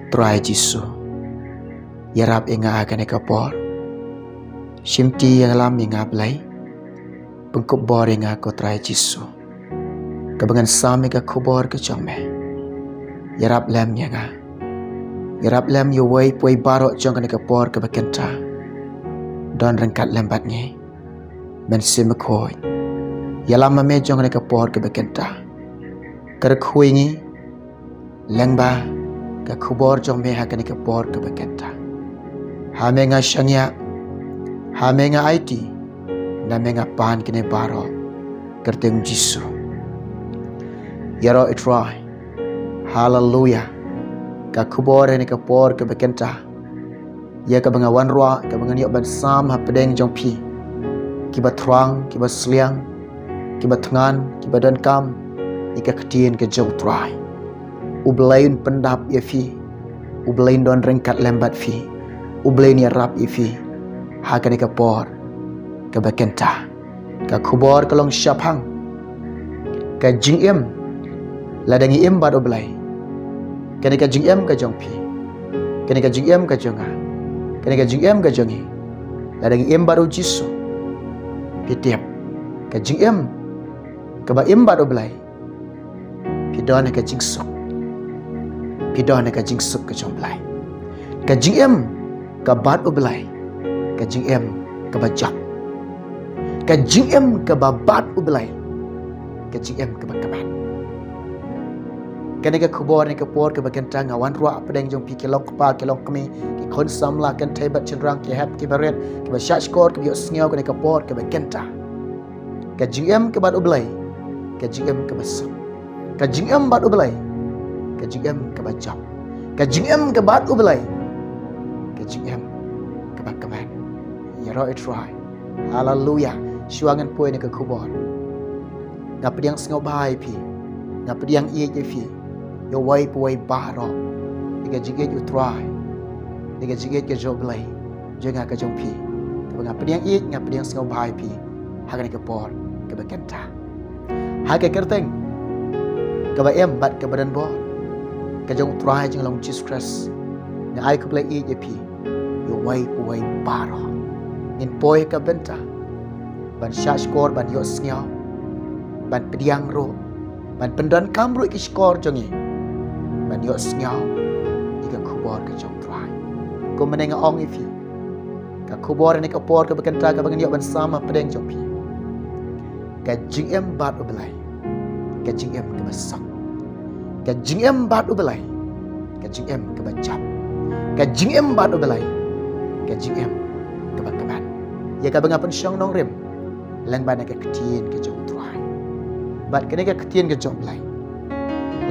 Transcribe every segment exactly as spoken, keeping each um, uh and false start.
Trai Jisu, ïarap ïa nga ha kane ka por. Shimti ïalam ïa nga Blei. Pynkupbor ïa nga ko Trai Jisu, kaba ngan sam ïa ka khubor ka jong me. Ïarap lem ïa nga. Ïarap lem ïa uwei pa uwei baroh jong kane ka por kaba kynta. Don ryngkat lem bad ngi. Mynsiem Bakhuid, ïalam ma me jong kane ka por kaba kynta. Kyrkhu ïa ngi lyngba ka khubor jong me ha kane ka por kaba kynta. Ha me nga shaniah, ha me nga aiti, na me nga pan kine baroh. Kyrteng Jisu. Ïaroh ïa u Trai. Haleluya. Ka khubor ha kane ka por kaba kynta, ïa kaba nga wanrah, kaba ngan ïoh ban sam hapdeng jong phi. Kiba thrang, kiba sliang, kiba thngan, kiba donkam ïa ka ktien ka jong u Trai. U Blei un pyndap ïa phi. U Blei un don ryngkat lem bad phi. U Blei un ïarap ïa phi ha kane ka por kaba kynta. Ka khubor ka long shaphang ka jingim lada ngi im bad U Blei. Kane ka jingim ka jong phi, kane ka jingim ka jong nga, kane ka jingim ka jong ngi, lada ngi im bad U Jisu. Phi tip, ka jingim kaba im bad U Blei, phi don ha ka jingsuk. Phi don ha ka jingsuk ka jong U Blei. Ka jingim ka bad U Blei, ka jingim kaba jop. Ka jingim kaba bad U Blei, ka jingim kaba kmen. Kane ka khubor ha kane ka por kaba kynta nga wanrah hapdeng jong phi, ki long kpa, ki long kmie, ki khun samla, kynthei bad shynrang, ki hep, kiba rit, kiba shahshkor, kiba ïohsngew ha kane ka por kaba kynta. Ka jingim ka bad U Blei, ka jingim kaba suk. Ka jingim bad U Blei, ka jingim kaba jop. Ka jingim ka bad U Blei, ka jingim kaba kmen. Ïaroh ïa u Trai. Haleluya. Shuwa ngan poi na ka khubor, nga pdiang sngewbha ïa phi. Nga pdiang ïeit ïa phi. Ïa uwei pa uwei baroh. Ïa ka jingïeit u Trai, ïa ka jingïeit ka jong U Blei jong nga ka jong phi, kaba nga pdiang ïeit, nga pdiang sngewbha ïa phi ha kane ka por kaba kynta. Ha ka kyrteng kaba im bad kaba donbor ka jong u Trai jinglong Jisu Khrist, nga ai khublei ïeit ïa phi. Ïa uwei pa uwei baroh. Ngin poi ha ka bynta ban shahshkor, ban ïohsngew, ban pdiang ruh, ban pyndonkam ruh ïa ki shkor jong ngi ban ïohsngew ïa ka khubor ka jong u Trai. Kumne nga ong ïa phi, ka khubor ha kane ka por kaba kynta kaba ngan ïoh ban sam hapdeng jong phi: ka jingim bad U Blei, ka jingim kaba suk. Ka jingim bad U Blei, ka jingim kaba jop. Ka jingim bad U Blei, ka jingim kaba kmen. Ïa kaba nga pynshong nongrim lyngba na ka ktien ka jong u Trai. Bad kane ka ktien ka jong U Blei,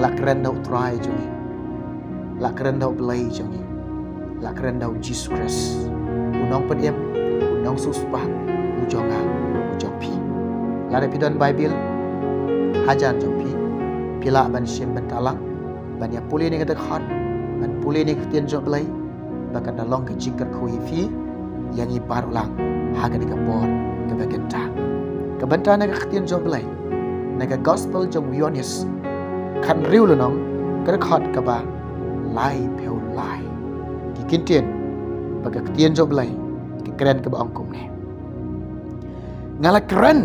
la kren da u Trai jong ngi, la kren da U Blei jong ngi, la kren da u Jisu Khrist, u nongpynim, u nongsiewspah, u jong nga, u jong phi. Lada phi don Baibl hajan jong phi, phi lah ban shim bynta lang, ban ïa pule ïa kane ka dkhot, ban pule ïa kane ka ktien jong U Blei, ba kan da long ka jingkyrkhu ïa phi, ïa ngi baroh lang ha kane ka por kaba kynta. Ka bynta na ka ktien jong U Blei na ka Gospel jong u Ïoannis, khathynriew lynnong, ka dkhot kaba laiphew lai. Ki ktien, ba ka ktien jong U Blei ka kren kaba ong kumne: Nga la kren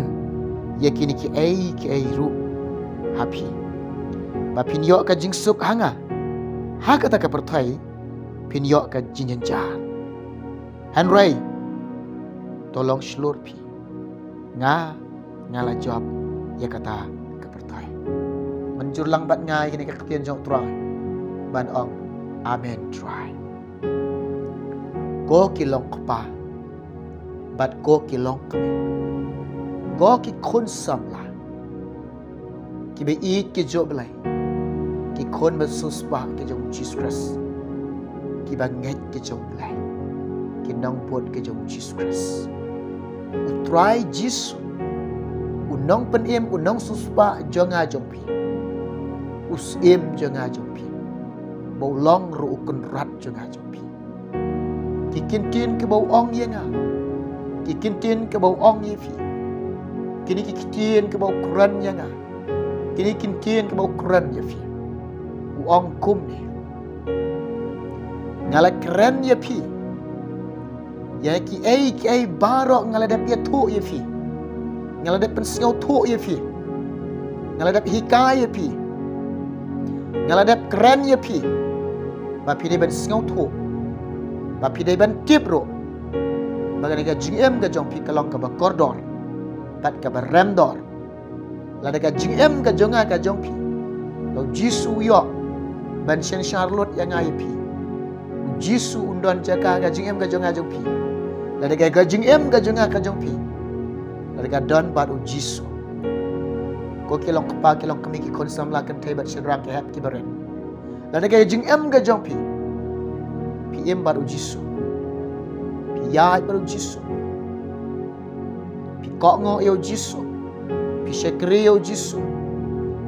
ïa kine kiei kiei ruh ha phi, ba phin ïoh ka jingsuk ha nga. Ha kata ka pyrthei phin ïoh ka jingjynjar. Hynrei to long shlur phi, nga, nga la jop ïa kata ka pyrthei. Mynjur lang bad nga ïa kane ka ktien jong u Trai ban ong: Amen, Trai. Ko ki long kpa bad ko ki long kmie, ko ki khun samla kiba ïeit ki jong U Blei, ki khun ba siewspah ki jong u Jisu Khrist, kiba ngeit ki jong U Blei, ki nongbud ki jong u Jisu Khrist. U Trai Jisu, u nongpynim, u nongsiewspah jong nga jong phi, u syiem jong nga jong phi, ba u long ruh u kynrad jong nga jong phi. Ki ktien kiba u ong ïa nga, ki ktien kiba u ong ïa phi, kine ki ktien kiba u kren ïa nga, kine ki ktien kiba u kren ïa phi, u ong kumne: Nga la kren ïa phi ïa kiei kiei baroh, nga la dep ïathuh ïa phi, nga la dep pynsngewthuh ïa phi, nga la dep hikai ïa phi, nga la dep kren ïa phi, ba phi dei ban sngewthuh, ba phi dei ban tip ruh ba kane ka jingim ka jong phi ka long kaba kordor bad kaba remdor. Lada ka jingim ka jong nga ka jong phi, la u Jisu u ïoh ban synshar lut ïa nga ïa phi, u Jisu un don jaka ha ka jingim ka jong nga jong phi. Lada ka, ka jingim ka jong nga ka jong phi, lada ka don bad u Jisu, ko ki long kpa ki long kmie, ki khun samla kynthei bad shynrang ki hep ki barit, lada ka jingim ka jong phi, phi im bad u Jisu, phi ïaid bad u Jisu, phi kohnguh ïa u Jisu, phi shakri ïa u Jisu,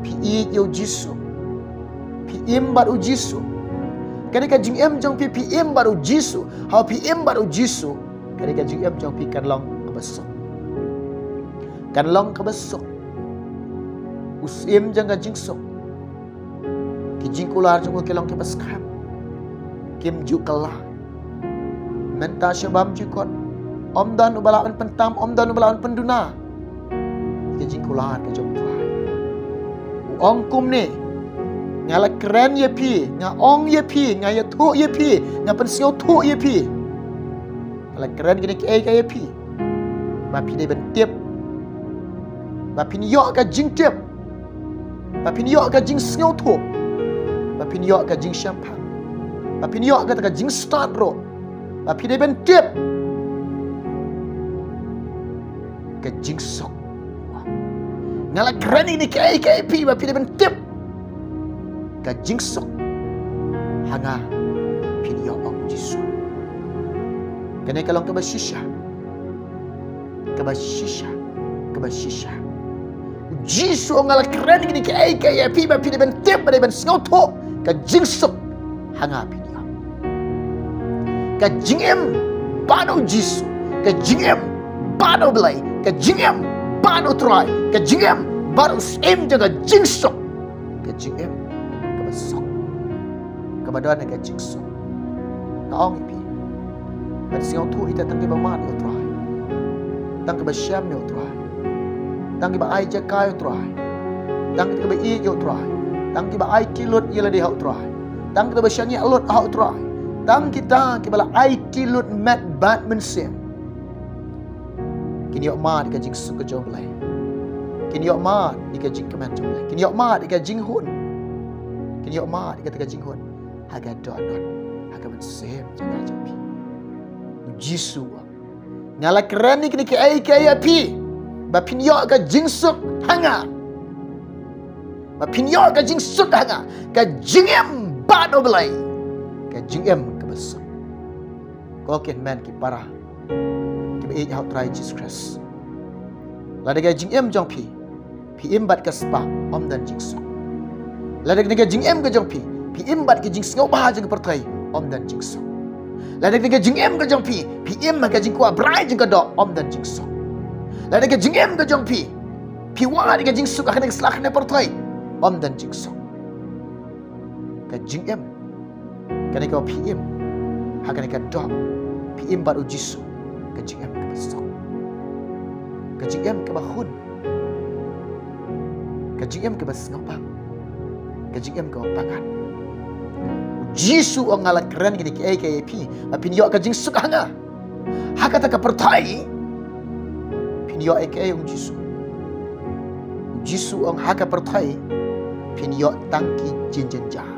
phi ïeit ïa u Jisu, phi im bad u Jisu. Kane ka jingim jong phi, phi im bad u Jisu. Haba phi im bad u Jisu, kane ka jingim jong phi kan long kaba suk, kan long kaba suk. U syiem jong ka jingsuk, ki jingkular jong u ki long kiba skhem, kim ju kylla. Mynta sha bymjukut, ym don uba lah ban pyntam, ym don uba lah ban pynduna ïa ka jingkular ka jong u Trai. U ong kumne: Nga la kren ïa phi, nga ong ïa phi, nga ïathuh ïa phi, nga pynsngewthuh ïa phi. Nga la kren kine kiei kiei ïa phi, ba phi dei ban tip, ba phin ïoh ka jingtip, ba phin ïoh ka jingsngewthuh, ba phin ïoh ka jingshemphang, ba phin ïoh kata ka jingstad ruh, ba phi dei ban tip ka jingsuk. Nga la kren ïa kine kiei kiei ïa phi, ba phi dei ban tip ka jingsuk. Ha nga phin ïoh, ong u Jisu. Kane ka long kaba shisha, kaba shisha, kaba shisha. U Jisu u ong: Nga la kren ïa kine kiei kiei ïa phi, ba phi dei ban tip, ba dei ban sngewthuh ka jingsuk. Ha nga phin ïoh. Ka jingim bad u Jisu, ka jingim bad U Blei, ka jingim bad u Trai, ka jingim bad u Syiem jong ka jingsuk, ka jingim kaba suk, kaba don ha ka jingsuk. Nga ong ïa phi, ban sngewthuh ïa kita tang kiba mad ïa u Trai, tang kiba shem ïa u Trai, tang kiba ai jaka ïa u Trai, tang kiba ïeit ïa u Trai, tang kiba aiti lut ïa lade ha u Trai, tang kita ba shaniah lut ha u Trai, tang kita kiba la aiti lut met bad mynsiem, kin ïoh mad ïa ka jingsuk ka jong U Blei. Kin ïoh mad ïa ka jingkmen jong U Blei. Kin ïoh mad ïa ka jinghun. Kin ïoh mad ïa kata ka jinghun ha ka dohnud, ha ka mynsiem jong nga jong phi. U Jisu u ong: Nga la kren ïa kine kiei kiei ïa phi, ba phin ïoh ka jingsuk ha nga, ba phin ïoh ka jingsuk ha nga, ka jingim bad U Blei, ka jingim kaba suk. Ko ki hynmen ki para kiba ïeit ha u Trai Jisu Khrist, lada ka jingim jong phi, phi im bad ka spah, ym don jingsuk. Lada ka jingim ka jong phi, phi im bad ka jingsngewbha jong ka pyrthei, ym don jingsuk. Lada ka jingim ka jong phi, phi im ha ka jingkwah brai jong ka doh, ym don jingsuk. Lada ka jingim ka jong phi, phi wad ïa ka jingsuk ha kane ka sla kane ka pyrthei, ym don jingsuk. Ka jingim, kane kaba phi im ha kane ka doh, phi im bad u Jisu, ka jingim kaba suk, ka jingim kaba hun, ka jingim kaba sngewbha, ka jingim kaba pyngngad. U Jisu u ong: Nga la kren kine kiei kiei ïa phi, ba phin ïoh ka jingsuk ha nga. Ha kata ka pyrthei phin ïoh ei ei, ong u Jisu. U Jisu u ong: Ha ka pyrthei phin ïoh tang ki jingjynjar.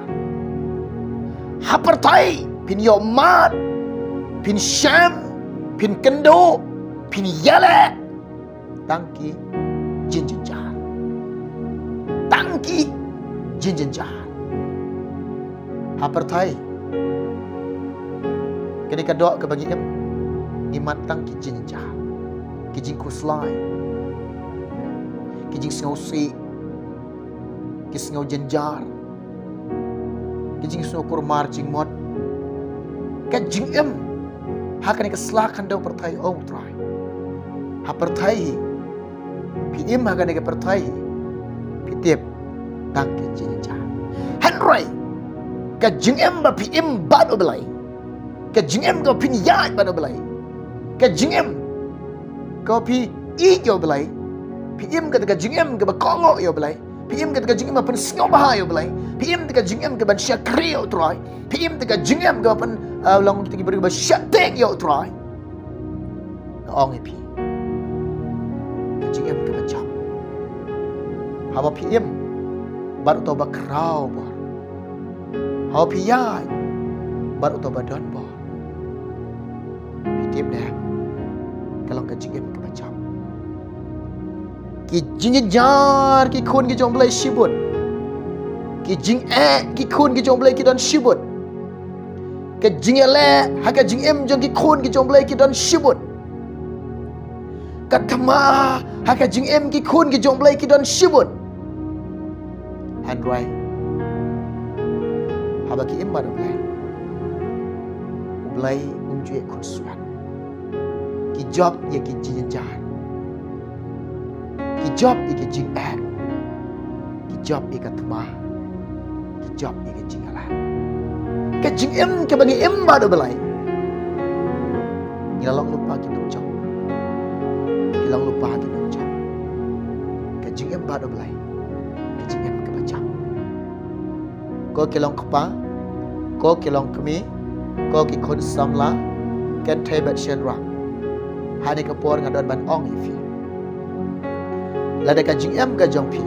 Ha pyrthei phin ïoh mad, phin shem, phin kynduh, phin ïaleh, tang ki jingjynjar. Tang ki jingjynjar. Ha pyrthei, kane ka doh kaba ngi im, ngi mad tang ki jingjynjar, ki jingkhuslai, ki jingsngewsih, ki sngew jynjar, ki jingsngewkurmar jingmut. Ka jingim ha kane ka sla khyndew pyrthei, ong u Trai. Ha pyrthei hi, phi im ha kane ka pyrthei hi, phi tip, tang ki jingjynjar. Hynrei ka jingim ba phi im bad U Blei, Ka jingim kaba phin ïaid bad U Blei. Ka jingim kaba phi ïeit ïa U Blei. Phi im kata ka jingim kaba kohnguh ïa U Blei. Phi im kata ka jingim ba phin sngewbha ïa U Blei. Phi im kata ka jingim kaba shakri ïa U Trai. Phi im kata ka jingim kaba phin, uh, long kata ki briew ba sheptieng ïa U Trai. Nga ong ïa phi, ka jingim kaba jam, haba phi im bad uto ba khraw bor, haba phi ïaid bad uto ba don bor, phi tip ne em, ka long ka jingim kaba jam. Ki jingjynjar ki khun ki jong U Blei shibun. Ki jingeh ki khun ki jong U Blei ki don shibun. Ka jingïaleh ha ka jingim jong ki khun ki jong U Blei ki don shibun. Ka thma ha ka jingim ki khun ki jong U Blei ki don shibun. Hynrei haba ki im bad U Blei, U Blei um ju ïeh khunswet. Ki jop ïa ki jingjynjar. Ki jop ïa ki jingeh. Ki jop ïa ka thma. Ki jop ïa ka jingïaleh. Ka jingim kaba ngi im bad U Blei, ngi la long lypa ki nongjop. Ki long lypa ki nongjop. Ka jingim bad U Blei, ka jingim kaba jam. Ko ki long kpa, ko ki long kmie, ko ki khun samla, kynthei bad shynrang, ha kane ka por nga don ban ong ïa phi, lada ka jingim ka jong phi,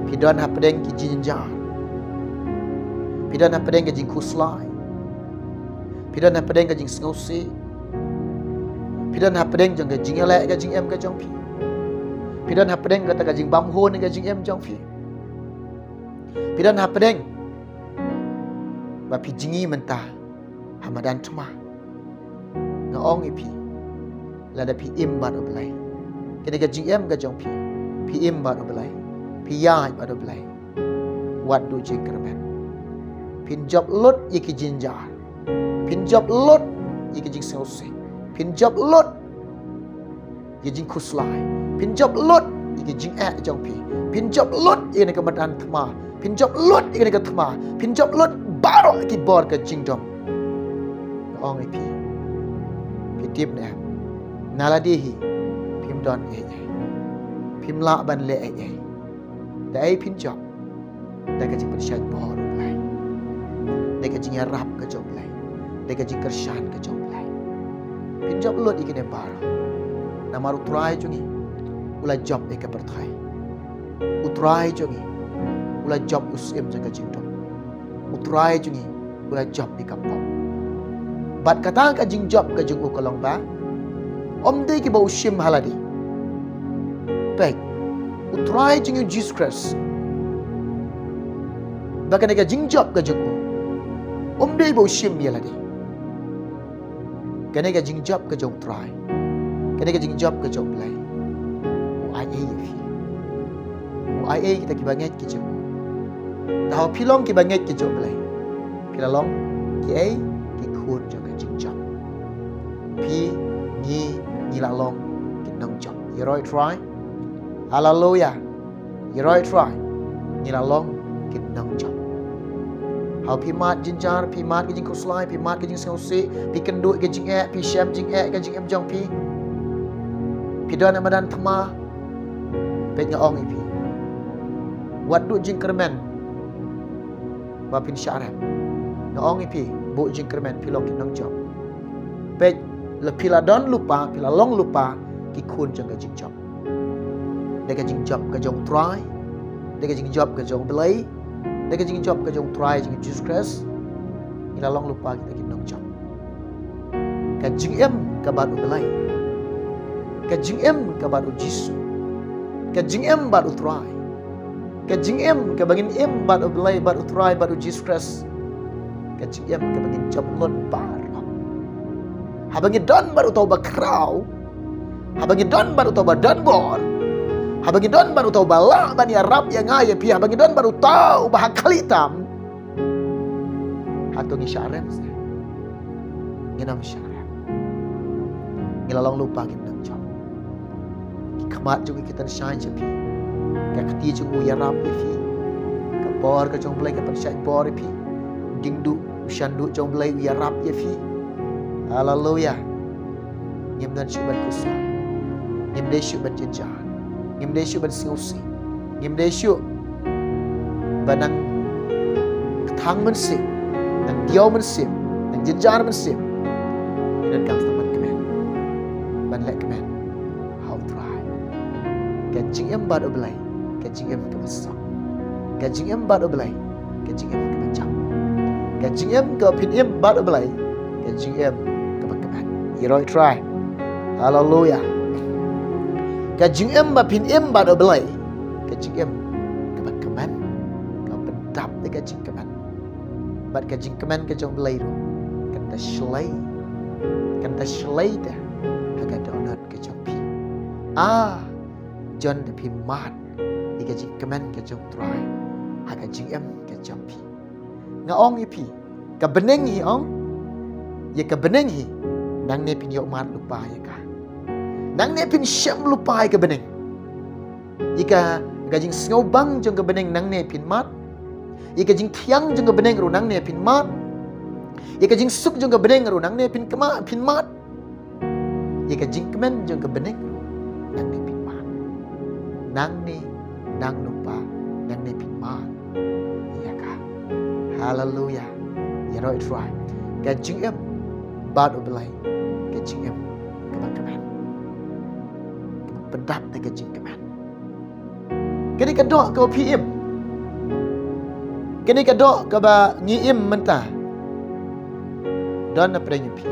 phi don hapdeng ki jingjynjar, phi don hapdeng ka jingkhuslai, phi don hapdeng ka jingsngewsih, phi don hapdeng jong ka jingïaleh ka jingim ka jong phi, phi don hapdeng kata ka jingbymhun ka jingim jong phi, phi don hapdeng ba phi jngi mynta ha madan thma. Nga ong ïa phi, lada phi im bad U Blei, kane ka jingim ka jong phi, phi im bad U Blei, phi ïaid bad U Blei, wat duh jingkyrmen. Phin jop lut ïa ki jingjynjar. Phin jop lut ïa ki jingsngewsih. Phin jop lut ïa ki jingkhuslai. Phin jop lut ïa ki jingeh jong phi. Phin jop lut ïa kane ka madan thma. Phin jop lut ïa kane ka thma. Phin jop lut baroh ki bor ka jingdom. Nga ong ïa phi, phi tip ne em, na lade hi phim don ei ei. Phim lah ban leh ei ei. Da ei phin jop? Da ka jingpynshait bor U Blei, da ka jingïarap ka jong U Blei, da ka jingkyrshan ka jong U Blei. Phin jop lut ïa kine baroh. Namar U Trai jong ngi u la jop ïa ka pyrthei. U Trai jong ngi u la jop u syiem jong ka jingdum. U Trai jong ngi u la jop ïa ka pop. Bad kata ka jingjop ka jong u ka long ba ym dei kiba u shim ha lade. Peit, U Trai jong ngi U Jisu Khrist, ba kane ka jingjop ka jong u ym dei ba u shim ïa lade. Kane ka jingjop ka jong U Trai, kane ka jingjop ka jong U Blei, u ai ei ïa phi. U ai ei kita kiba ngeit ki jong u. Te haba phi long kiba ngeit ki jong U Blei, phi la long kiei? Ki khun jong ka jingjop. Phi, ngi, ngi la long ki nongjop. Ïaroh ïa U Trai. Haleluia. Ïaroh ïa U Trai. Ngi la long ki nongjop. Haba phi mad jynjar, phi mad ki jingkhuslai, phi mad ki jingsngewsih, phi kynduh ki jingeh, phi shem jingeh ka jingim jong phi, phi don ha madan thma, peit nga ong ïa phi, wat duh jingkyrmen ba phin shah rem. Nga ong ïa phi, buh jingkyrmen, phi long ki nongjop. Peit, la phi la don lypa, phi la long lypa ki khun jong ka jingjop. Da ka jingjop ka jong U Trai, da ka jingjop ka jong U Blei, da ka jingjop ka jong U Trai jong ngi U Jisu Khrist, ngi la long lypa kita ki nongjop. Ka jingim ka bad U Blei, ka jingim ka bad U Jisu, ka jingim bad U Trai, ka jingim kaba ngin im bad U Blei, bad U Trai, bad U Jisu Khrist, ka jingim kaba ngin jop lut baroh. Haba ngi don bad uto uba khraw, haba ngi don bad uto uba don bor, haba ngi don bad uto uba lah ban ïarap ïa nga ïa phi, haba ngi don bad uto uba ha khlieh tam, hato ngi shah rem seh? Ngim shah rem. Ngi la long lypa ki nongjop. Ki khmat jong ngi ki tyngshaiñ sha phi. Ka kti jong u ïarap ïa phi. Ka bor ka jong U Blei ka pynshait bor ïa phi. U diengduh, u shanduh jong U Blei u ïarap ïa phi. Haleluya. Ngim don shuh ban kusa. Ngim dei shuh ban jynjar. Ngim dei shuh ban sngewsih. Ngim dei shuh ban nang kthang mynsiem, nang diaw mynsiem, nang jynjar mynsiem. Ngi donkam ban kmen, ban leh kmen ha U Trai. Ka jingim bad U Blei, ka jingim kaba suk. Ka jingim bad U Blei, ka jingim kaba jam. Ka jingim kaba phin im bad U Blei, ka jingim kaba kmen. Ïaroh Trai. Haleluya. Ka jingim ba phin im bad U Blei, ka jingim kaba kmen, kaba pyndap da ka jingkmen. Bad ka jingkmen ka jong U Blei ruh kan da shlei, kan da shlei da ha ka dohnud ka jong phi. Ah, jon da phi mad ïa ka jingkmen ka jong U Trai ha ka jingim ka jong phi. Nga ong ïa phi, ka bneng hi ong, ïa ka bneng hi, nangne phin ïoh mad lypa ïa ka. Nangne phin shem lypa ïa ka bneng. Ïa ka, ka jingsngewbang jong ka bneng nangne phin mad. Ïa ka jingthiang jong ka bneng ruh nangne phin mad. Ïa ka jingsuk jong ka bneng ruh nangne phin kma, phin mad. Ïa ka jingkmen jong ka bneng ruh nangne phin mad. Nangne, nang lypa, nangne phin mad ïa ka. Haleluya. Ïaroh Trai. Ka jingim bad U Blei, ka jingim kaba kmen, kaba pyndap da ka jingkmen. Kane ka doh kaba phi im, kane ka doh kaba ngi im mynta, don na pdeng phi.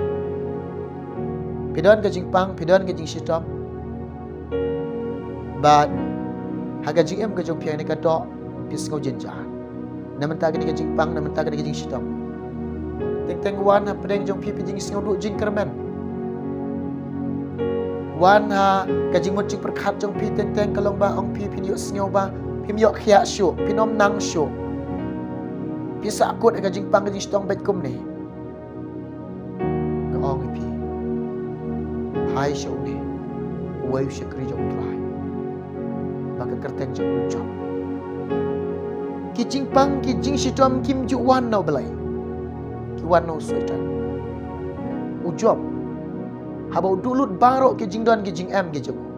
Phi don ka jingpang, phi don ka jingshitom. Bad ha ka jingim ka jong phi, ha kane ka doh phi sngew jynjar. Na mynta kane ka jingpang, na mynta kane ka jingshitom. Teng teng wan ha pdeng jong phi, phi jingsngewduh jingkyrmen. Wan ha ka jingmut jingpyrkhat jong phi, teng teng ka long ba ong phi, phin ïohsngew ba phim ïoh khiah shuh, phin ym nang shuh. Phi sahkut ha ka jingpang ka jingshitom beit kumne. Nga ong ïa phi, phai sha une uwei u shakri jong U Trai, ba ka kyrteng jong u Job. Ki jingpang ki jingshitom kim ju wan na U Blei, ki wan na u Soitan. U Job, haba u duh lut baroh ki jingdon ki jingem ki jong u,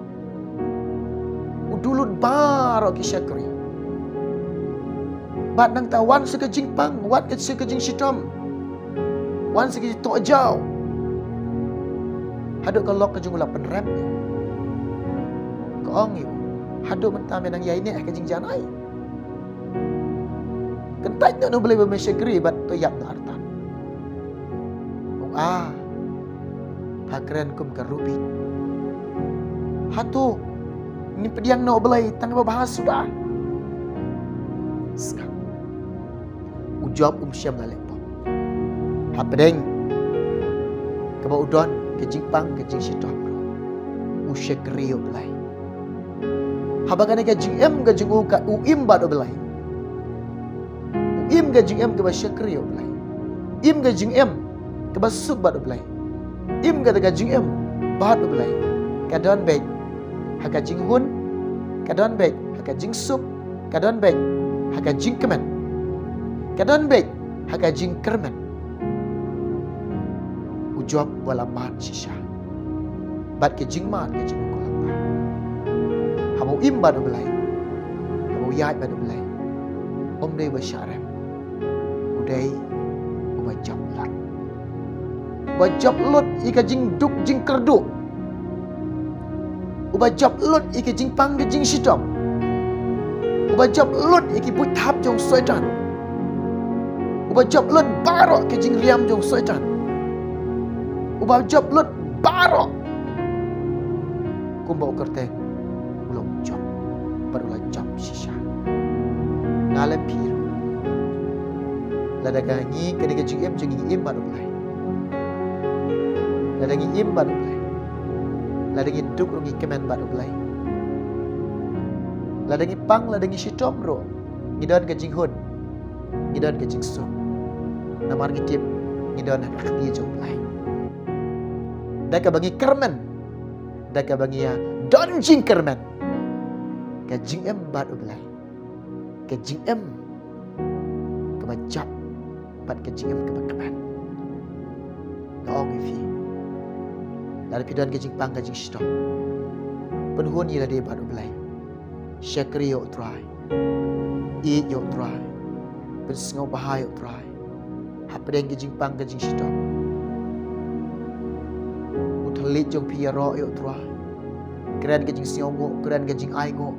u duh lut baroh ki shakri. Bad nangta wan sa ka jingpang, wan sa ka jingshitom, wan sa ka jingtohjaw. Haduh ka lok ka jong u la pynrem. Ka ong ïa u, haduh mynta me nang ïaineh ha ka jingjanai? Kyntait noh na U Blei ba me shakri bad to ïap noh artat. Ong, ah, pha kren kum ka rubit. Hato ngin pdiang na U Blei tang ba bha suda? Sngap. U Job um shym la leh pop. Hapdeng kaba u don ka jingpang ka jingshitom ruh, u shakri U Blei. Haba kane ka jingim ka jong u ka u im bad U Blei, u im ka jingim kaba shakri U Blei, im ka jingim kaba suk bad U Blei, im ka, ka jingim bad U Blei, ka don beit ha ka jinghun, ka don beit ha ka jingsuk, ka don beit ha ka jingkmen, ka don beit ha ka jingkyrmen. U Job u la mad shisha bad ka jingmad ka jong u ka long ba haba u im bad U Blei, haba u ïaid bad U Blei, um dei uba shah rem, u dei uba jop lut. Uba jop lut ïa ka jingduk jingkyrduh. Uba jop lut ïa ka jingpang ka jingshitom. Uba jop lut ïa ki buit thap jong u Soitan. Uba jop lut baroh ka jingriam jong u Soitan. Uba jop lut baroh. Kumba u kyrteng u long Job, bad u la jop shisha. Nga lem phi ruh, lada ka ngi, kane ka jingim jong ngi ngi im bad U Blei, lada ngi im bad U Blei, lada ngi duk ruh ngi kmen bad U Blei, lada ngi pang, lada ngi shitom ruh, ngi don ka jinghun, ngi don ka jingsuk. Namar ngi tip ngi don ha ka kti jong U Blei. Da kaba ngi kyrmen, da kaba ngi ïa don jingkyrmen, ka jingim bad U Blei, ka jingim kaba jop bad ka jingim kaba kmen. Te ong ïa phi, lada phi don ka jingpang ka jingshitom, pynhun ïa lade bad U Blei. Shakri ïa U Trai. Ïeit ïa U Trai. Pynsngewbha ïa U Trai hapdeng ka jingpang ka jingshitom. U thylliej jong phi ïaroh ïa U Trai. Kren ka jingsngewnguh, kren ka jingainguh,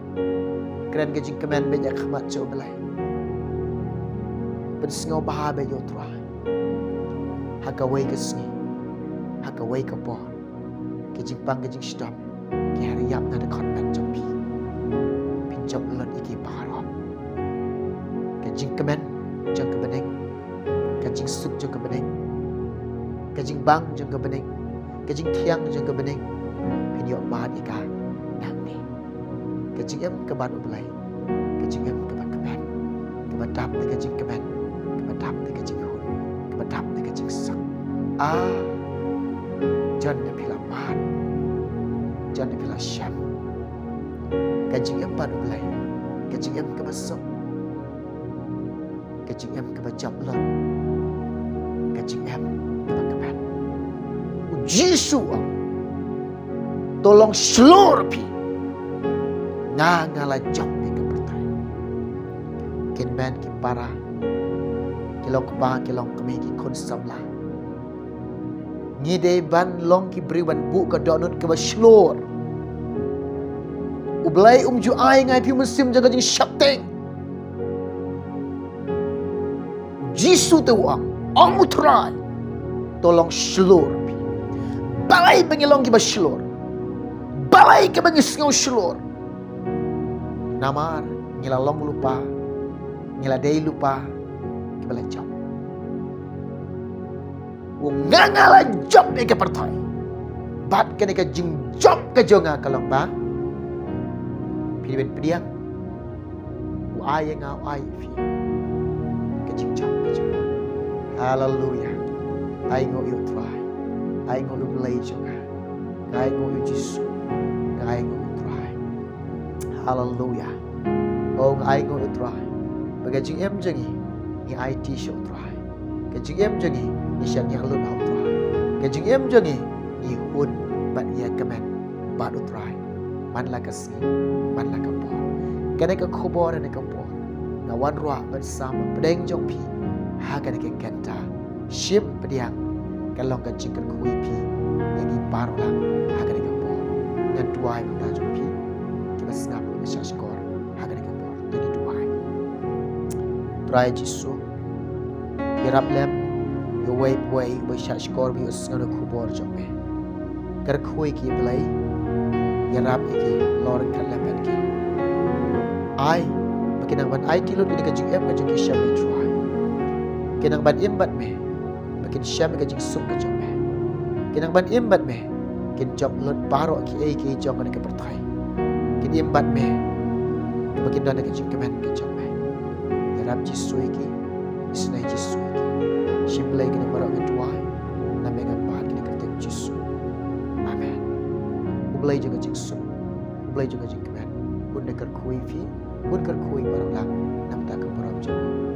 kren ka jingkmen beit ha khmat jong U Blei. Pynsngewbha beit ïa U Trai. Ha kawei ka sngi, ha kawei ka por, ka jingpang ka jingshitom ki hap ïap na ka khon met jong phi. Phin jop lut ïa ki baroh. Ka jingkmen jong ka bneng, ka jingsuk jong ka bneng, ka jingbang jong ka bneng, ka jingthiang jong ka bneng, phin ïoh mad ïa ka nangne. Ka jingim kaba bad U Blei, ka jingim kaba kmen, kaba dap da ka jingkmen, kaba dap da ka jinghun, kaba dap da ka jingsuk. Ah, jan da phi la mad, jan da phi la shem. Ka jingim bad U Blei, ka jingim kaba suk, ka jingim kaba jop lut, ka jingim kaba kmen. U Jisu u ong, to long shlur phi, nga nga la jop ïa ka pyrthei. Kynmen ki para, ki long kpa, ki long kmie, ki khun samla, ngi dei ban long ki briew ban buh ka dohnud kaba shlur. U Blei um ju ai ïa ngi phi u mynsiem jong ka jingsheptieng. U Jisu te u ong, ong U Trai, to long shlur phi. Balei ba ngi long kiba shlur? Balei kaba ngi sngew shlur? Namar ngi la long lypa, ngi la dei lypa kiba la jop. U ong, nga nga la jop ïa ka pyrthei. Bad kane ka jingjop ka jong nga ka long ba phi dei ban pdiang. U ai ïa nga, u ai ïa phi ka jingjop ka jong nga. Haleluya. Ainguh ïa U Trai. Ainguh ïa U Blei jong nga. Nga ainguh ïa U Jisu. Nga ainguh ïa U Trai. Haleluya. O, nga ainguh ïa U Trai ba ka jingim jong ngi, ngi aiti sha U Trai. Ka jingim jong ngi, ngi shaniah lut ha U Trai. Ka jingim jong ngi, ngi hun bad ngi ïakmen bad U Trai man la ka sngi, man la ka por. Kane ka khubor, kane ka por, nga wanrah ban sam hapdeng jong phi ha kane ka kynta. Shim pdiang, ka long ka jingkyrkhu ïa phi ïa ngi baroh lang ha kane ka por. Ngan duwai na ka bynta jong phi kiba sngap, kiba shahshkor ha kane ka por. To ngin duwai. Trai Jisu, ïarap lem ïa uwei pa uwei uba shahshkor, uba ïohsngew ïa ka khubor jong me. Kyrkhu ïa ki Blei, ïarap ïa ki, lor kyrkhu lem bad ki. Ai ba kin nang ban aiti lut ïa ka jingim ka jong ki sha me Trai. Kin nang ban im bad me, ba kin shem ïa ka jingsuk ka jong me. Kin nang ban im bad me, kin jop lut baroh kiei kiei jong kane ka pyrthei. Kin im bad me, ba kin don ïa ka jingkmen ka jong me. Ïarap Jisu ïa ki, isynei Jisu ïa ki. Shim Blei kine baroh ngi duwai na me, ngan pan kine ha ka kyrteng Jisu. Amen. U Blei jong ka jingsuk, U Blei jong ka jingkmen, un da kyrkhu ïa phi, un kyrkhu ïa baroh lang na ka bynta ka burom jong u.